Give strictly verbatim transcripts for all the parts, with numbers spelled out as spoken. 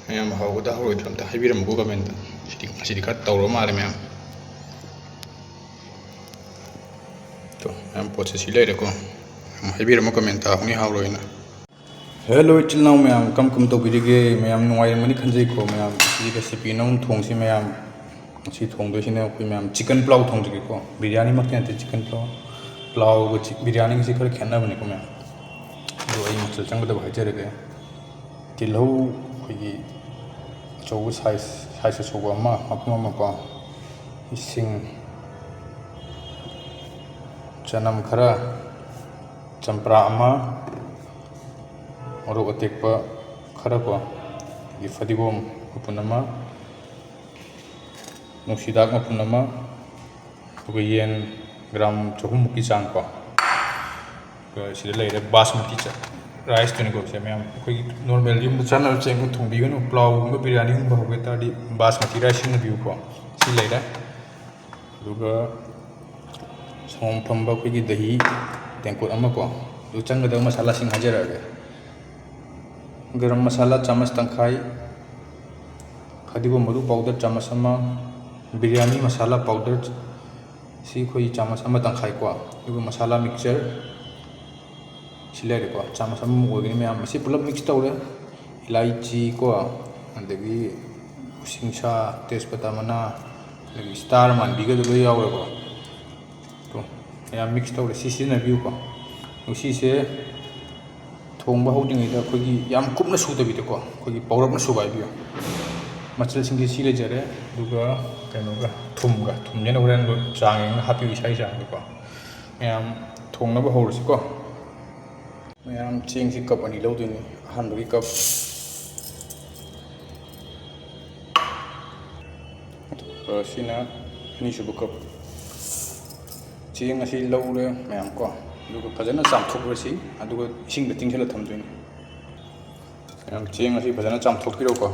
ꯃꯌꯥꯝ ꯍꯥꯎꯒꯗ꯭ꯔꯥ ꯍꯥꯎꯔꯣꯏꯗ꯭ꯔꯥ ꯑꯝꯇ ꯍꯥꯏꯕꯤꯔꯝꯃꯨꯀꯣ ꯀꯃꯦꯟꯇ꯫ ꯁꯤꯗꯤ, ꯉꯁꯤꯗꯤ ꯈꯔ ꯇꯧꯔꯕ ꯃꯥꯜꯂꯦ ꯃꯌꯥꯝ꯫ ꯇꯣ, ꯃꯌꯥꯝ ꯄꯣꯠꯁꯦ ꯁꯤ ꯂꯩꯔꯦꯀꯣ꯫ ꯃꯌꯥꯝ ꯍꯥꯏꯕꯤꯔꯝꯃꯨ ꯀꯃꯦꯟꯇ, ꯍꯥꯎꯅꯤ ꯍꯥꯎꯔꯣꯏꯅ꯫ ꯍꯦꯜꯂꯣ ꯏꯆꯤꯜ ꯏꯅꯥꯎ ꯃꯌꯥꯝ, ꯀꯔꯝ ꯀꯔꯝ ꯇꯧꯕꯤꯔꯤꯒꯦ? ꯃꯌꯥꯝ ꯅꯨꯡꯉꯥꯏꯔꯝꯒꯅꯤ ꯈꯟꯖꯩꯀꯣ꯫ ꯃꯌꯥꯝ ꯉꯁꯤꯗꯤ ꯔꯦꯁꯤꯄꯤ ꯑꯅꯧꯕ ꯊꯣꯡꯁꯤ ꯃꯌꯥꯝ꯫ ꯉꯁꯤ ꯊꯣꯡꯗꯣꯏꯁꯤꯅ ꯑꯩꯈꯣꯏ ꯃꯌꯥꯝ ꯆꯤꯛꯀꯟ ꯄ꯭ꯂꯥꯎ ꯊꯣꯡꯖꯒꯦꯀꯣ꯫ ꯕꯤꯔꯌꯥꯅꯤꯃꯛꯇꯤ ꯅꯠꯇꯦ, ꯆꯤꯛꯀꯟ ꯄ꯭ꯂꯥꯎ꯫ ꯄ꯭ꯂꯥꯎꯒ ꯆꯤ-, ꯕꯤꯔꯌꯥꯅꯤꯒꯁꯤ ꯈꯔ ꯈꯦꯠꯅꯕꯅꯤꯀꯣ ꯃꯌꯥꯝ꯫ ꯑꯗꯣ ꯑꯩ ꯃꯆꯜ ꯆꯪꯒꯗꯕ ꯍꯥꯏꯖꯔꯒꯦ꯫ ꯇꯤꯜꯍꯧ ꯑꯩꯈꯣꯏꯒꯤ ꯑꯆꯧꯕ ꯁꯥꯏꯖ, ꯁꯥꯏꯖ ꯑꯆꯧꯕ ꯑꯃ, ꯃꯄꯨꯝ ꯑꯃꯀꯣ, ꯏꯁꯤꯡ, ꯆꯅꯝ ꯈꯔ, ꯆꯝꯄ꯭ꯔꯥ ꯑꯃ, ꯃꯣꯔꯣꯛ ꯑꯇꯦꯛꯄ ꯈꯔꯀꯣ, ꯑꯗꯒꯤ ꯐꯗꯤꯒꯣꯝ ꯃꯄꯨꯟ ꯑꯃ, ꯅꯨꯡꯁꯤꯗꯥꯛ ꯃꯄꯨꯟ ꯑꯃ, ꯑꯗꯨꯒ ꯌꯦꯟ ꯒ꯭ꯔꯥꯝ ꯆꯍꯨꯝꯃꯨꯛꯀꯤ ꯆꯥꯡ ꯀꯣ꯫ ꯑꯗꯨꯒ ꯁꯤꯗ ꯂꯩꯔꯦ ꯕꯥꯁꯃꯇꯤ ꯆ-, ꯔꯥꯏꯁꯇꯨꯅꯤꯀꯣ꯫ ꯁꯦ ꯃꯌꯥꯝ ꯑꯩꯈꯣꯏꯒꯤ ꯅꯣꯔꯃꯦꯜ ꯌꯨꯝꯗ ꯆꯥꯅꯕ ꯆꯦꯡꯗꯣ ꯊꯣꯡꯕꯤꯒꯅꯨ꯫ ꯄ꯭ꯂꯥꯎꯒꯨꯝꯕ ꯕꯤꯔꯌꯥꯅꯤꯒꯨꯝꯕ ꯍꯧꯒꯦ ꯇꯥꯔꯗꯤ ꯕꯥꯁꯃꯇꯤ ꯔꯥꯏꯁ ꯁꯤꯖꯤꯟꯅꯕꯤꯌꯨꯀꯣ꯫ ꯁꯤ ꯂꯩꯔꯦ꯫ ꯑꯗꯨꯒ ꯁꯪꯒꯣꯝ ꯐꯝꯕ ꯑꯩꯈꯣꯏꯒꯤ ꯗꯍꯤ ꯇꯦꯡꯀꯣꯠ ꯑꯃꯀꯣ, ꯑꯗꯨ ꯆꯪꯒꯗꯕ ꯃꯁꯥꯂꯥꯁꯤꯡ ꯍꯥꯏꯖꯔꯛꯑꯒꯦ꯫ ꯒꯔꯝ ꯃꯁꯥꯂꯥ ꯆꯥꯃꯁ ꯇꯪꯈꯥꯏ, ꯐꯗꯤꯒꯣꯝ ꯃꯔꯨ ꯄꯥꯎꯗꯔ ꯆꯥꯃꯁ ꯑꯃ, ꯕꯤꯔꯌꯥꯅꯤ ꯃꯁꯥꯂꯥ ꯄꯥꯎꯗꯔ ꯁꯤ ꯑꯩꯈꯣꯏ ꯆꯥꯃꯁ ꯑꯃ ꯇꯪꯈꯥꯏꯀꯣ, ꯑꯗꯨꯒ ꯃꯁꯥꯂꯥ ꯃꯤꯛꯆꯔ ꯁꯤ ꯂꯩꯔꯦꯀꯣ, ꯆꯥꯃꯁ ꯑꯃꯃꯨꯛ ꯑꯣꯏꯒꯅꯤ ꯃꯌꯥꯝ꯫ ꯃꯁꯤ ꯄꯨꯂꯞ ꯃꯤꯛꯁ ꯇꯧꯔꯦ꯫ ꯏꯂꯥꯏꯆꯤ ꯀꯣ, ꯑꯗꯒꯤ ꯎꯁꯤꯡꯁꯥ, ꯇꯦꯖꯄꯇꯥ ꯃꯅꯥ, ꯑꯗꯒꯤ ꯁ꯭ꯇꯥꯔ ꯃꯥꯟꯕꯤꯒꯗꯣ ꯂꯣꯏ ꯌꯥꯎꯔꯦꯀꯣ꯫ ꯇꯣ, ꯃꯌꯥꯝ ꯃꯤꯛꯁ ꯇꯧꯔꯦ꯫ ꯁꯤ ꯁꯤꯖꯤꯟꯅꯕꯤꯌꯨꯀꯣ꯫ ꯑꯗꯨ ꯁꯤꯁꯦ ꯊꯣꯡꯕ ꯍꯧꯗ꯭ꯔꯤꯉꯩꯗ ꯑꯩꯈꯣꯏꯒꯤ ꯌꯥꯝ ꯀꯨꯞꯅ ꯁꯨꯗꯕꯤꯗꯀꯣ, ꯑꯩꯈꯣꯏꯒꯤ ꯄꯧꯔꯞꯅ ꯁꯨꯒꯥꯏꯕꯤꯌꯨ꯫ ꯃꯆꯜꯁꯤꯡꯁꯦ ꯁꯤ ꯂꯩꯖꯔꯦ, ꯑꯗꯨꯒ ꯀꯩꯅꯣꯒ, ꯊꯨꯝꯒ, ꯊꯨꯝꯁꯤꯅ ꯍꯣꯔꯦꯟ ꯆꯥꯡ ꯌꯦꯡꯉꯒ ꯍꯥꯞꯄꯤꯌꯨ, ꯏꯁꯥ ꯏꯁꯥꯒꯤꯀꯣ꯫ ꯃꯌꯥꯝ ꯊꯣꯡꯅꯕ ꯍꯧꯔꯁꯤꯀꯣ꯫ ꯃꯌꯥꯝ ꯆꯦꯡꯁꯤ ꯀꯞ ꯑꯅꯤ ꯂꯧꯗꯣꯏꯅꯤ꯫ ꯑꯍꯥꯟꯕꯒꯤ ꯀꯞ, ꯑꯗꯨꯒ ꯁꯤꯅ ꯑꯅꯤꯁꯨꯕ ꯀꯞ꯫ ꯆꯦꯡ ꯑꯁꯤ ꯂꯧꯔꯦ ꯃꯌꯥꯝ ꯀꯣ, ꯑꯗꯨꯒ ꯐꯖꯅ ꯆꯥꯝꯊꯣꯛꯂꯁꯤ, ꯑꯗꯨꯒ ꯏꯁꯤꯡꯗ ꯇꯤꯡꯁꯤꯜꯂ ꯊꯝꯗꯣꯏꯅꯤ꯫ ꯃꯌꯥꯝ ꯆꯦꯡ ꯑꯁꯤ ꯐꯖꯅ ꯆꯥꯝꯊꯣꯛꯄꯤꯔꯣꯀꯣ꯫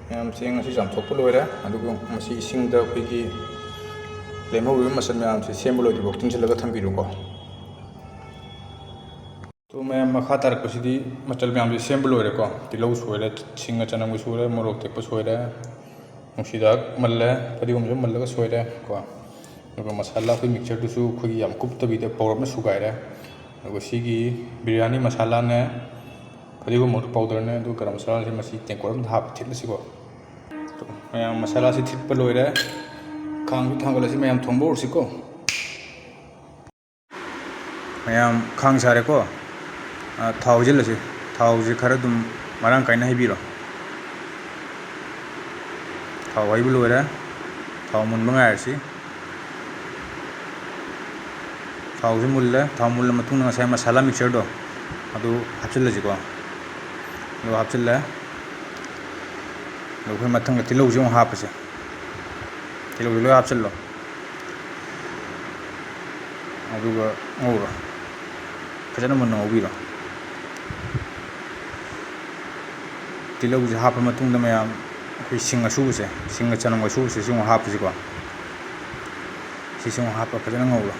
ꯃꯌꯥꯝ ꯆꯦꯡ ꯑꯁꯤ ꯆꯥꯝꯊꯣꯛꯄ ꯂꯣꯏꯔꯦ, ꯑꯗꯨꯒ ꯃꯁꯤ ꯏꯁꯤꯡꯗ ꯑꯩꯈꯣꯏꯒꯤ ꯂꯦꯝꯍꯧꯔꯤꯕ ꯃꯆꯜ ꯃꯌꯥꯝꯁꯦ ꯁꯦꯝꯕ ꯂꯣꯏꯗ꯭ꯔꯤꯐꯥꯎ ꯇꯤꯡꯁꯤꯜꯂꯒ ꯊꯝꯕꯤꯔꯣꯀꯣ꯫ ꯑꯗꯣ ꯃꯌꯥꯝ, ꯃꯈꯥ ꯇꯥꯔꯛꯄꯁꯤꯗꯤ ꯃꯆꯜ ꯃꯌꯥꯝꯁꯦ ꯁꯦꯝꯕ ꯂꯣꯏꯔꯦꯀꯣ꯫ ꯇꯤꯜꯍꯧ ꯁꯣꯏꯔꯦ, ꯁꯤꯡꯒ ꯆꯅꯝꯒ ꯁꯣꯏꯔꯦ, ꯃꯣꯔꯣꯛ ꯑꯇꯦꯛꯄ ꯁꯣꯏꯔꯦ, ꯅꯨꯡꯁꯤꯗꯥꯛ ꯃꯜꯂꯦ, ꯐꯗꯤꯒꯣꯝꯁꯨ ꯃꯜꯂꯒ ꯁꯣꯏꯔꯦ ꯀꯣ꯫ ꯑꯗꯨꯒ ꯃꯁꯥꯂꯥ ꯑꯩꯈꯣꯏ ꯃꯤꯛꯆꯔꯗꯨꯁꯨ ꯑꯩꯈꯣꯏꯒꯤ ꯌꯥꯝ ꯀꯨꯞꯇꯕꯤꯗ ꯄꯥꯎꯗꯔ ꯑꯃ ꯁꯨꯒꯥꯏꯔꯦ꯫ ꯑꯗꯨꯒ ꯁꯤꯒꯤ ꯕꯤꯔꯌꯥꯅꯤ ꯃꯁꯥꯂꯥꯅꯦ, ꯐꯗꯤꯒꯣꯝ ꯃꯔꯨ ꯄꯥꯎꯗꯔꯅꯦ, ꯑꯗꯨꯒ ꯒꯔꯝ ꯃꯁꯥꯂꯥꯁꯦ ꯃꯁꯤ ꯇꯦꯡꯀꯣꯠ ꯑꯃꯗ ꯍꯥꯞꯄ ꯊꯤꯠꯂꯁꯤꯀꯣ꯫ ꯃꯌꯥꯝ, ꯃꯁꯥꯂꯥꯁꯤ ꯊꯤꯠꯄ ꯂꯣꯏꯔꯦ꯫ ꯈꯥꯡꯁꯨ ꯊꯥꯡꯒꯠꯂꯁꯤ, ꯃꯌꯥꯝ ꯊꯣꯡꯕ ꯍꯧꯔꯁꯤꯀꯣ꯫ ꯃꯌꯥꯝ, ꯈꯥꯡ ꯁꯥꯔꯦꯀꯣ꯫ ꯑ, ꯊꯥꯎ ꯍꯩꯖꯤꯜꯂꯁꯤ꯫ ꯊꯥꯎꯁꯦ ꯈꯔ ꯑꯗꯨꯝ ꯃꯔꯥꯡ ꯀꯥꯏꯅ ꯍꯩꯕꯤꯔꯣ꯫ ꯊꯥꯎ ꯍꯩꯕ ꯂꯣꯏꯔꯦ꯫ ꯊꯥꯎ ꯃꯨꯟꯕ ꯉꯥꯏꯔꯁꯤ꯫ ꯊꯥꯎꯁꯦ ꯃꯨꯜꯂꯦ꯫ ꯊꯥꯎ ꯃꯨꯜꯂ ꯃꯇꯨꯡꯗ ꯉꯁꯥꯏ ꯃꯁꯥꯂꯥ ꯃꯤꯛꯆꯔꯗꯣ ꯑꯗꯨ ꯍꯥꯞꯆꯤꯜꯂꯁꯤꯀꯣ꯫ ꯑꯗꯨ ꯍꯥꯞꯆꯤꯜꯂꯦ꯫ ꯑꯗꯨ ꯑꯩꯈꯣꯏ ꯃꯊꯪꯗ ꯇꯤꯜꯍꯧꯁꯦ ꯑꯃꯨꯛ ꯍꯥꯞꯄꯁꯦ꯫ ꯇꯤꯜꯍꯧꯁꯦ ꯂꯣꯏ ꯍꯥꯞꯆꯤꯜꯂꯣ꯫ ꯑꯗꯨꯒ ꯉꯧꯔꯣ꯫ ꯐꯖꯅ ꯃꯨꯟꯅ ꯉꯧꯕꯤꯔꯣ꯫ ꯇꯤꯜꯍꯧꯁꯦ ꯍꯥꯞꯄ ꯃꯇꯨꯡꯗ ꯃꯌꯥꯝ, ꯑꯩꯈꯣꯏ ꯁꯤꯡ ꯑꯁꯨꯕꯁꯦ, ꯁꯤꯡꯒ ꯆꯅꯝꯒ ꯑꯁꯨꯕꯁꯦ, ꯁꯤ ꯑꯃꯨꯛ ꯍꯥꯞꯄꯁꯤꯀꯣ꯫ ꯁꯤꯁꯨ ꯑꯃꯨꯛ ꯍꯥꯞꯄ ꯐꯖꯅ ꯉꯧꯔꯣ꯫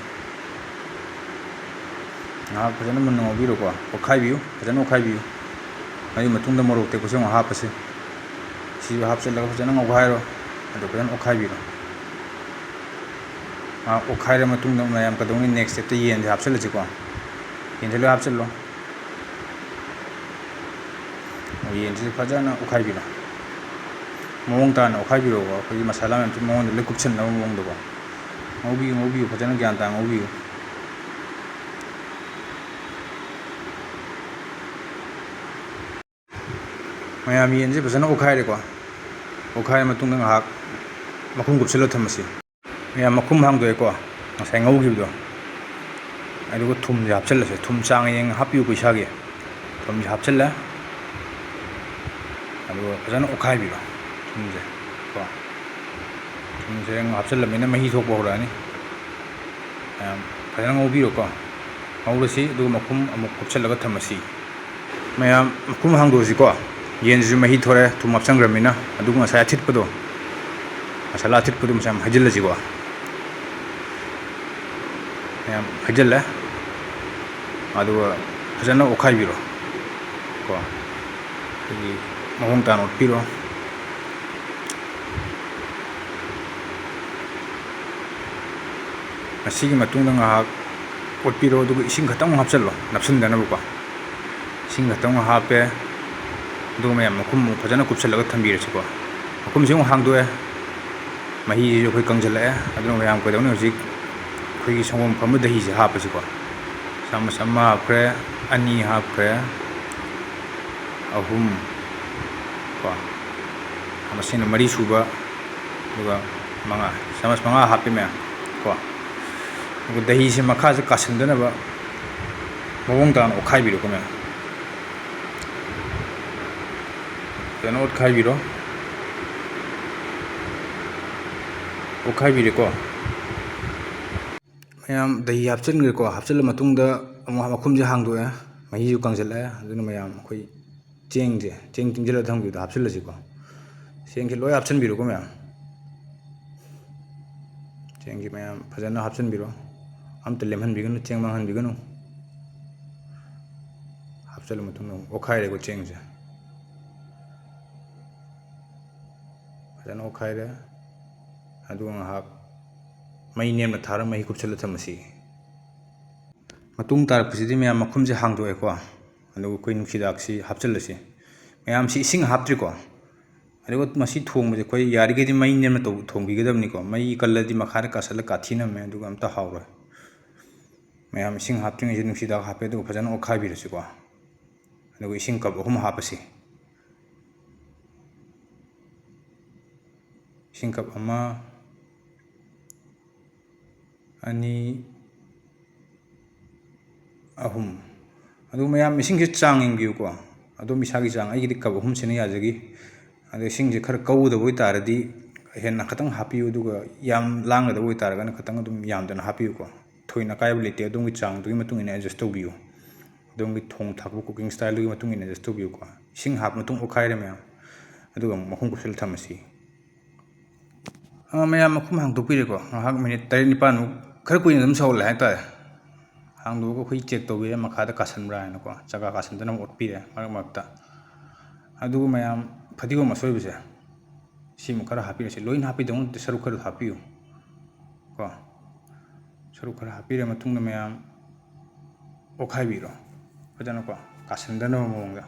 ꯉꯥꯏꯍꯥꯛ ꯐꯖꯅ ꯃꯨꯟꯅ ꯉꯧꯕꯤꯔꯣꯀꯣ꯫ ꯑꯣꯠꯈꯥꯏꯕꯤꯌꯨ, ꯐꯖꯅ ꯑꯣꯠꯈꯥꯏꯕꯤꯌꯨ꯫ ꯑꯗꯨꯒꯤ ꯃꯇꯨꯡꯗ ꯃꯣꯔꯣꯛ ꯑꯇꯦꯛꯄꯁꯨ ꯑꯃꯨꯛ ꯍꯥꯞꯄꯁꯤ꯫ ꯁꯤꯁꯨ ꯍꯥꯞꯆꯤꯜꯂꯒ ꯐꯖꯅ ꯉꯧꯈꯥꯏꯔꯣ꯫ ꯑꯗꯨ ꯐꯖꯅ ꯑꯣꯠꯈꯥꯏꯕꯤꯔꯣ꯫ ꯉꯥꯏꯍꯥꯛ ꯑꯣꯠꯈꯥꯏꯔ ꯃꯇꯨꯡꯗ ꯃꯌꯥꯝ ꯀꯩꯗꯧꯅꯤ, next stepꯇ ꯌꯦꯟꯁꯦ ꯍꯥꯞꯆꯤꯜꯂꯁꯤꯀꯣ꯫ ꯌꯦꯟꯁꯦ ꯂꯣꯏ ꯍꯥꯞꯆꯤꯜꯂꯣ꯫ ꯌꯦꯟꯁꯤꯁꯨ ꯐꯖꯅ ꯑꯣꯠꯈꯥꯏꯕꯤꯔꯣ꯫ ꯃꯑꯣꯡ ꯇꯥꯅ ꯑꯣꯠꯈꯥꯏꯕꯤꯔꯣꯀꯣ꯫ ꯑꯩꯈꯣꯏꯒꯤ ꯃꯁꯥꯂꯥ ꯃꯌꯥꯝꯁꯤ ꯃꯉꯣꯟꯗ ꯂꯣꯏ ꯀꯨꯞꯁꯟꯅꯕ ꯃꯑꯣꯡꯗꯀꯣ꯫ ꯉꯧꯕꯤꯌꯨ, ꯉꯧꯕꯤꯌꯨ, ꯐꯖꯅ ꯒ꯭ꯌꯥꯟ ꯇꯥꯅ ꯉꯧꯕꯤꯌꯨ꯫ ꯃꯌꯥꯝ, ꯌꯦꯟꯁꯦ ꯐꯖꯅ ꯑꯣꯠꯈꯥꯏꯔꯦꯀꯣ꯫ ꯑꯣꯠꯈꯥꯏꯔ ꯃꯇꯨꯡꯗ ꯉꯥꯏꯍꯥꯛ ꯃꯈꯨꯝ ꯀꯨꯞꯁꯜꯂ ꯊꯝꯃꯁꯤ꯫ ꯃꯌꯥꯝ, ꯃꯈꯨꯝ ꯍꯥꯡꯗꯣꯛꯑꯦꯀꯣ, ꯉꯁꯥꯏ ꯉꯧꯈꯤꯕꯗꯣ꯫ ꯑꯗꯨꯒ ꯊꯨꯝꯁꯦ ꯍꯥꯞꯆꯤꯜꯂꯁꯦ꯫ ꯊꯨꯝ ꯆꯥꯡ ꯌꯦꯡꯉ ꯍꯥꯞꯄꯤꯌꯨꯀꯣ ꯏꯁꯥꯒꯤ꯫ ꯊꯨꯝꯁꯦ ꯍꯥꯞꯆꯤꯜꯂꯦ꯫ ꯑꯗꯨꯒ ꯐꯖꯅ ꯑꯣꯠꯈꯥꯏꯕꯤꯔꯣ ꯊꯨꯝꯁꯦ ꯀꯣ꯫ ꯊꯨꯝꯁꯦ ꯍꯥꯞꯆꯤꯜꯂꯕꯅꯤꯅ ꯃꯍꯤ ꯊꯣꯛꯄ ꯍꯧꯔꯛꯑꯅꯤ꯫ ꯃꯌꯥꯝ, ꯐꯖꯅ ꯉꯧꯕꯤꯔꯣꯀꯣ꯫ ꯉꯧꯔꯁꯤ, ꯑꯗꯨꯒ ꯃꯈꯨꯝ ꯑꯃꯨꯛ ꯀꯨꯞꯁꯜꯂꯒ ꯊꯝꯃꯁꯤ꯫ ꯃꯌꯥꯝ, ꯃꯈꯨꯝ ꯍꯥꯡꯗꯣꯛꯑꯁꯤꯀꯣ꯫ ꯌꯦꯟꯁꯤꯁꯨ ꯃꯍꯤ ꯊꯣꯔꯛꯑꯦ, ꯊꯨꯝ ꯍꯥꯞꯆꯟꯈ꯭ꯔꯃꯤꯅ꯫ ꯑꯗꯨꯒ ꯉꯁꯥꯏ ꯑꯊꯤꯠꯄꯗꯣ, ꯃꯁꯥꯂꯥ ꯑꯊꯤꯠꯄꯗꯣ ꯃꯌꯥꯝ ꯍꯩꯖꯤꯜꯂꯁꯤꯀꯣ꯫ ꯃꯌꯥꯝ ꯍꯩꯖꯤꯜꯂꯦ꯫ ꯑꯗꯨꯒ ꯐꯖꯅ ꯑꯣꯠꯈꯥꯏꯕꯤꯔꯣ꯫ ꯀꯣ, ꯑꯩꯈꯣꯏꯒꯤ ꯃꯑꯣꯡ ꯇꯥꯅ ꯑꯣꯠꯄꯤꯔꯣ꯫ ꯃꯁꯤꯒꯤ ꯃꯇꯨꯡꯗ ꯉꯥꯏꯍꯥꯛ ꯑꯣꯠꯄꯤꯔꯣ, ꯑꯗꯨꯒ ꯏꯁꯤꯡ ꯈꯛꯇꯪ ꯍꯥꯞꯆꯤꯜꯂꯣ, ꯅꯞꯁꯤꯟꯗꯅꯕꯀꯣ꯫ ꯏꯁꯤꯡ ꯈꯛꯇꯪ ꯍꯥꯞꯄꯦ, ꯑꯗꯨꯒ ꯃꯌꯥꯝ ꯃꯈꯨꯝ ꯑꯃꯨꯛ ꯐꯖꯅ ꯀꯨꯞꯁꯜꯂꯒ ꯊꯝꯕꯤꯔꯁꯤꯀꯣ꯫ ꯃꯈꯨꯝꯁꯤ ꯑꯃꯨꯛ ꯍꯥꯡꯗꯣꯛꯑꯦ, ꯃꯍꯤꯁꯤꯁꯨ ꯑꯩꯈꯣꯏ ꯀꯪꯁꯤꯜꯂꯛꯑꯦ꯫ ꯑꯗꯨꯅ ꯃꯌꯥꯝ ꯀꯩꯗꯧꯅꯤ, ꯍꯧꯖꯤꯛ ꯑꯩꯈꯣꯏꯒꯤ ꯁꯪꯒꯣꯝ ꯑꯐꯝꯕ ꯗꯍꯤꯁꯦ ꯍꯥꯞꯄꯁꯤꯀꯣ꯫ ꯆꯥꯃꯁ ꯑꯃ ꯍꯥꯞꯈ꯭ꯔꯦ, ꯑꯅꯤ ꯍꯥꯞꯈ꯭ꯔꯦ, ꯑꯍꯨꯝ ꯀꯣ, ꯃꯁꯤꯅ ꯃꯔꯤ ꯁꯨꯕ, ꯑꯗꯨꯒ ꯃꯉꯥ, ꯆꯥꯃꯁ ꯃꯉꯥ ꯍꯥꯞꯄꯤ ꯃꯌꯥꯝ ꯀꯣ꯫ ꯑꯗꯨꯒ ꯗꯍꯤꯁꯦ ꯃꯈꯥꯁꯦ ꯀꯥꯁꯟꯗꯅꯕ ꯃꯑꯣꯡ ꯇꯥꯅ ꯑꯣꯠꯈꯥꯏꯕꯤꯔꯣꯀꯣ ꯃꯌꯥꯝ꯫ ꯐꯖꯅ ꯑꯣꯠꯈꯥꯏꯕꯤꯔꯣ꯫ ꯑꯣꯠꯈꯥꯏꯕꯤꯔꯦꯀꯣ꯫ ꯃꯌꯥꯝ ꯗꯍꯤ ꯍꯥꯞꯆꯤꯟꯈ꯭ꯔꯦꯀꯣ꯫ ꯍꯥꯞꯆꯤꯜꯂ ꯃꯇꯨꯡꯗ ꯑꯃꯨꯛ ꯃꯈꯨꯝꯁꯦ ꯍꯥꯡꯗꯣꯛꯑꯦ, ꯃꯍꯤꯁꯨ ꯀꯪꯁꯤꯜꯂꯛꯑꯦ꯫ ꯑꯗꯨꯅ ꯃꯌꯥꯝ ꯑꯩꯈꯣꯏ ꯆꯦꯡꯁꯦ, ꯆꯦꯡ ꯇꯤꯡꯁꯤꯜꯂ ꯊꯝꯈꯤꯕꯗꯣ ꯍꯥꯞꯆꯤꯜꯂꯁꯤꯀꯣ꯫ ꯆꯦꯡꯁꯦ ꯂꯣꯏ ꯍꯥꯞꯆꯤꯟꯕꯤꯔꯣꯀꯣ ꯃꯌꯥꯝ꯫ ꯆꯦꯡꯁꯦ ꯃꯌꯥꯝ ꯐꯖꯅ ꯍꯥꯞꯆꯤꯟꯕꯤꯔꯣ, ꯑꯝꯇ ꯂꯦꯝꯍꯟꯕꯤꯒꯅꯨ, ꯆꯦꯡ ꯃꯥꯡꯍꯟꯕꯤꯒꯅꯨ꯫ ꯍꯥꯞꯆꯤꯜꯂ ꯃꯇꯨꯡꯗ ꯑꯃꯨꯛ ꯑꯣꯠꯈꯥꯏꯔꯦꯀꯣ ꯆꯦꯡꯁꯦ꯫ ꯐꯖꯅ ꯑꯣꯠꯈꯥꯏꯔꯦ꯫ ꯑꯗꯨꯒ ꯉꯥꯏꯍꯥꯛ ꯃꯩ ꯅꯦꯝꯅ ꯊꯥꯔ ꯃꯍꯤ ꯀꯨꯞꯁꯜꯂ ꯊꯝꯃꯁꯤ꯫ ꯃꯇꯨꯡ ꯇꯥꯔꯛꯄꯁꯤꯗꯤ ꯃꯌꯥꯝ ꯃꯈꯨꯝꯁꯦ ꯍꯥꯡꯗꯣꯛꯑꯦꯀꯣ꯫ ꯑꯗꯨꯒ ꯑꯩꯈꯣꯏ ꯅꯨꯡꯁꯤꯗꯥꯛꯁꯤ ꯍꯥꯞꯆꯤꯜꯂꯁꯤ꯫ ꯃꯌꯥꯝꯁꯤ ꯏꯁꯤꯡ ꯍꯥꯞꯇ꯭ꯔꯤꯀꯣ꯫ ꯑꯗꯨꯒ ꯃꯁꯤ ꯊꯣꯡꯕꯁꯦ ꯑꯩꯈꯣꯏ ꯌꯥꯔꯤꯈꯩꯗꯤ ꯃꯩ ꯅꯦꯝꯅ ꯇꯧ-, ꯊꯣꯡꯕꯤꯒꯗꯕꯅꯤꯀꯣ꯫ ꯃꯩ ꯀꯜꯂꯗꯤ ꯃꯈꯥꯗ ꯀꯥꯁꯜꯂ ꯀꯥꯊꯤ ꯅꯝꯃꯦ, ꯑꯗꯨꯒ ꯑꯝꯇ ꯍꯥꯎꯔꯣꯏ꯫ ꯃꯌꯥꯝ ꯏꯁꯤꯡ ꯍꯥꯞꯇ꯭ꯔꯤꯉꯩꯁꯤꯗ ꯅꯨꯡꯁꯤꯗꯥꯛ ꯍꯥꯞꯄꯦ, ꯑꯗꯨꯒ ꯐꯖꯅ ꯑꯣꯠꯈꯥꯏꯕꯤꯔꯁꯤꯀꯣ꯫ ꯑꯗꯨꯒ ꯏꯁꯤꯡ ꯀꯞ ꯑꯍꯨꯝ ꯍꯥꯞꯄꯁꯤ꯫ ꯏꯁꯤꯡ ꯀꯞ ꯑꯃ, ꯑꯅꯤ, ꯑꯍꯨꯝ꯫ ꯑꯗꯨ ꯃꯌꯥꯝ ꯏꯁꯤꯡꯁꯦ ꯆꯥꯡ ꯌꯦꯡꯕꯤꯌꯨꯀꯣ꯫ ꯑꯗꯨꯝ ꯏꯁꯥꯒꯤ ꯆꯥꯡ, ꯑꯩꯒꯤꯗꯤ ꯀꯞ ꯑꯍꯨꯝꯁꯤꯅ ꯌꯥꯖꯈꯤ꯫ ꯑꯗꯣ ꯏꯁꯤꯡꯁꯦ ꯈꯔ ꯀꯧꯒꯗꯕ ꯑꯣꯏꯇꯥꯔꯗꯤ ꯍꯦꯟꯅ ꯈꯤꯇꯪ ꯍꯥꯞꯄꯤꯌꯨ, ꯑꯗꯨꯒ ꯌꯥꯝ ꯂꯥꯡꯒꯗꯕ ꯑꯣꯏꯇꯥꯔꯒꯅ ꯈꯤꯇꯪ ꯑꯗꯨꯝ ꯌꯥꯝꯗꯅ ꯍꯥꯞꯄꯤꯌꯨꯀꯣ꯫ ꯊꯣꯏꯅ ꯑꯀꯥꯏꯕ ꯂꯩꯇꯦ, ꯑꯗꯣꯝꯒꯤ ꯆꯥꯡꯗꯨꯒꯤ ꯃꯇꯨꯡ ꯏꯟꯅ adjust ꯇꯧꯕꯤꯌꯨ꯫ ꯑꯗꯣꯝꯒꯤ ꯊꯣꯡ ꯊꯥꯛꯄ cooking style ꯗꯨꯒꯤ ꯃꯇꯨꯡ ꯏꯟꯅ adjust ꯇꯧꯕꯤꯌꯨꯀꯣ꯫ ꯏꯁꯤꯡ ꯍꯥꯞꯄ ꯃꯇꯨꯡ ꯑꯣꯠꯈꯥꯏꯔꯦ ꯃꯌꯥꯝ, ꯑꯗꯨꯒ ꯑꯃꯨꯛ ꯃꯈꯨꯝ ꯀꯨꯞꯁꯜꯂ ꯊꯝꯃꯁꯤ꯫ ꯑ, ꯃꯌꯥꯝ ꯃꯈꯨꯝ ꯍꯥꯡꯗꯣꯛꯄꯤꯔꯦꯀꯣ꯫ ꯉꯥꯏꯍꯥꯛ minute ꯇꯔꯦꯠ ꯅꯤꯄꯥꯟꯃꯨꯛ, ꯈꯔ ꯀꯨꯏꯅ ꯑꯗꯨꯝ ꯁꯧꯍꯜꯂꯦ ꯍꯥꯏꯇꯥꯔꯦ꯫ ꯍꯥꯡꯗꯣꯛꯑꯒ ꯑꯩꯈꯣꯏ ꯆꯦꯛ ꯇꯧꯕꯤꯔꯦ, ꯃꯈꯥꯗ ꯀꯥꯁꯟꯕ꯭ꯔꯥ ꯍꯥꯏꯅꯀꯣ, ꯆꯒꯥ ꯀꯥꯁꯟꯗꯅꯕ ꯑꯣꯠꯄꯤꯔꯦ ꯃꯔꯛ ꯃꯔꯛꯇ꯫ ꯑꯗꯨꯒ ꯃꯌꯥꯝ, ꯐꯗꯤꯒꯣꯝ ꯑꯁꯣꯏꯕꯁꯦ ꯁꯤꯃꯨꯛ ꯈꯔ ꯍꯥꯞꯄꯤꯔꯁꯤ꯫ ꯂꯣꯏꯅ ꯍꯥꯞꯄꯤꯗꯧ ꯅꯠꯇꯦ, ꯁꯔꯨꯛ ꯈꯔ ꯍꯥꯞꯄꯤꯌꯨ ꯀꯣ꯫ ꯁꯔꯨꯛ ꯈꯔ ꯍꯥꯞꯄꯤꯔ ꯃꯇꯨꯡꯗ ꯃꯌꯥꯝ ꯑꯣꯠꯈꯥꯏꯕꯤꯔꯣ ꯐꯖꯅꯀꯣ, ꯀꯥꯁꯟꯗꯅꯕ ꯃꯑꯣꯡꯗ꯫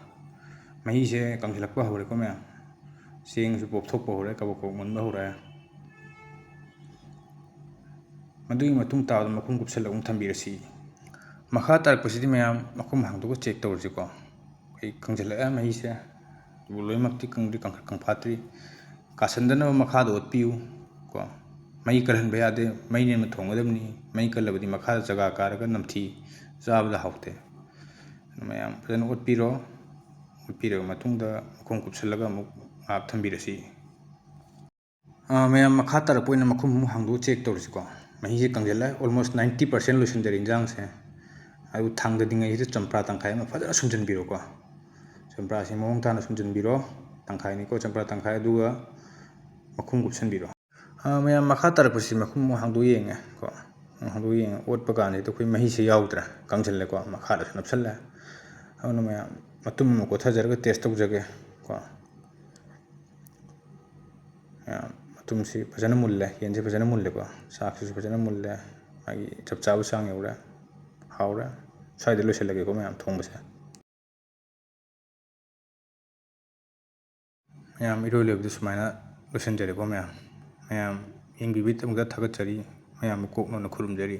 ꯃꯍꯤꯁꯦ ꯀꯪꯁꯤꯜꯂꯛꯄ ꯍꯧꯔꯦꯀꯣ ꯃꯌꯥꯝ, ꯆꯦꯡꯁꯨ ꯄꯣꯞꯊꯣꯛꯄ ꯍꯧꯔꯦ, ꯀꯕꯛ ꯀꯕꯛ ꯃꯨꯟꯕ ꯍꯧꯔꯦ꯫ ꯃꯗꯨꯒꯤ ꯃꯇꯨꯡ ꯇꯥꯕꯗ ꯃꯈꯨꯝ ꯀꯨꯞꯁꯜꯂꯒ ꯑꯃꯨꯛ ꯊꯝꯕꯤꯔꯁꯤ꯫ ꯃꯈꯥ ꯇꯥꯔꯛꯄꯁꯤꯗꯤ ꯃꯌꯥꯝ ꯃꯈꯨꯝ ꯍꯥꯡꯗꯣꯛꯑꯒ ꯆꯦꯛ ꯇꯧꯔꯁꯤꯀꯣ꯫ ꯑꯩꯈꯣꯏ ꯀꯪꯁꯤꯜꯂꯛꯑꯦ ꯃꯍꯤꯁꯦ, ꯑꯗꯨꯕꯨ ꯂꯣꯏꯅꯃꯛꯇꯤ ꯀꯪꯗ꯭ꯔꯤ, ꯀꯪ-, ꯀꯪꯐꯥꯠꯇ꯭ꯔꯤ꯫ ꯀꯥꯁꯟꯗꯅꯕ ꯃꯈꯥꯗ ꯑꯣꯠꯄꯤꯌꯨ ꯀꯣ꯫ ꯃꯩ ꯀꯜꯍꯟꯕ ꯌꯥꯗꯦ, ꯃꯩ ꯅꯦꯝꯅ ꯊꯣꯡꯒꯗꯕꯅꯤ꯫ ꯃꯩ ꯀꯜꯂꯕꯗꯤ ꯃꯈꯥꯗ ꯆꯒꯥ ꯀꯥꯔꯒ ꯅꯝꯊꯤ, ꯆꯥꯕꯗ ꯍꯥꯎꯇꯦ꯫ ꯑꯗꯨꯅ ꯃꯌꯥꯝ ꯐꯖꯅ ꯑꯣꯠꯄꯤꯔꯣ꯫ ꯑꯣꯠꯄꯤꯔꯕ ꯃꯇꯨꯡꯗ ꯃꯈꯨꯝ ꯀꯨꯞꯁꯜꯂꯒ ꯑꯃꯨꯛ ꯉꯥꯏꯍꯥꯛ ꯊꯝꯕꯤꯔꯁꯤ꯫ ꯑꯥ, ꯃꯌꯥꯝ, ꯃꯈꯥ ꯇꯥꯔꯛꯄ ꯑꯣꯏꯅ ꯃꯈꯨꯝ ꯑꯃꯨꯛ ꯍꯥꯡꯗꯣꯛꯑ ꯆꯦꯛ ꯇꯧꯔꯁꯤꯀꯣ꯫ ꯃꯍꯤꯁꯦ ꯀꯪꯁꯤꯜꯂꯦ, almost ninety percent ꯂꯣꯏꯁꯤꯟꯖꯔꯦ ꯏꯟꯖꯥꯡꯁꯦ꯫ ꯑꯗꯨ ꯊꯥꯡꯗꯗ꯭ꯔꯤꯉꯩꯁꯤꯗ ꯆꯝꯄ꯭ꯔꯥ ꯇꯪꯈꯥꯏ ꯑꯃ ꯐꯖꯅ ꯁꯨꯝꯖꯤꯟꯕꯤꯔꯣꯀꯣ꯫ ꯆꯝꯄ꯭ꯔꯥꯁꯤ ꯃꯑꯣꯡ ꯇꯥꯅ ꯁꯨꯝꯖꯤꯟꯕꯤꯔꯣ꯫ ꯇꯪꯈꯥꯏꯅꯤꯀꯣ ꯆꯝꯄ꯭ꯔꯥ ꯇꯪꯈꯥꯏ, ꯑꯗꯨꯒ ꯃꯈꯨꯝ ꯀꯨꯞꯁꯟꯕꯤꯔꯣ꯫ ꯑꯥ, ꯃꯌꯥꯝ, ꯃꯈꯥ ꯇꯥꯔꯛꯄꯁꯤ ꯃꯈꯨꯝ ꯑꯃꯨꯛ ꯍꯥꯡꯗꯣꯛ ꯌꯦꯡꯉꯦ ꯀꯣ꯫ ꯍꯥꯡꯗꯣꯛ ꯌꯦꯡꯉꯦ, ꯑꯣꯠꯄ ꯀꯥꯟꯁꯤꯗ ꯑꯩꯈꯣꯏ ꯃꯍꯤꯁꯦ ꯌꯥꯎꯗ꯭ꯔꯦ, ꯀꯪꯁꯤꯜꯂꯦꯀꯣ, ꯃꯈꯥꯗꯁꯨ ꯅꯞꯁꯜꯂꯦ꯫ ꯑꯗꯨꯅ ꯃꯌꯥꯝ, ꯃꯇꯨꯝ ꯑꯃ ꯀꯣꯠꯊꯖꯔꯒ test ꯇꯧꯖꯒꯦ ꯀꯣ꯫ ꯃꯌꯥꯝ, ꯃꯇꯨꯝꯁꯤ ꯐꯖꯅ ꯃꯨꯜꯂꯦ, ꯌꯦꯟꯁꯤ ꯐꯖꯅ ꯃꯨꯜꯂꯦꯀꯣ, ꯆꯥꯛꯁꯤꯁꯨ ꯐꯖꯅ ꯃꯨꯜꯂꯦ, ꯃꯥꯒꯤ ꯆꯞ ꯆꯥꯕ ꯆꯥꯡ ꯌꯧꯔꯦ, ꯍꯥꯎꯔꯦ꯫ ꯁ꯭ꯋꯥꯏꯗ ꯂꯣꯏꯁꯤꯜꯂꯒꯦꯀꯣ ꯃꯌꯥꯝ ꯊꯣꯡꯕꯁꯦ꯫ ꯃꯌꯥꯝ, ꯏꯔꯣꯏ ꯂꯣꯏꯕꯗ ꯁꯨꯃꯥꯏꯅ ꯂꯣꯏꯁꯤꯟꯖꯔꯦꯀꯣ ꯃꯌꯥꯝ꯫ ꯃꯌꯥꯝ ꯌꯦꯡꯕꯤꯕꯒꯤꯗꯃꯛꯇ ꯊꯥꯒꯠꯆꯔꯤ, ꯃꯌꯥꯝꯕꯨ ꯀꯣꯛ ꯅꯧꯅ ꯈꯨꯔꯨꯝꯖꯔꯤ꯫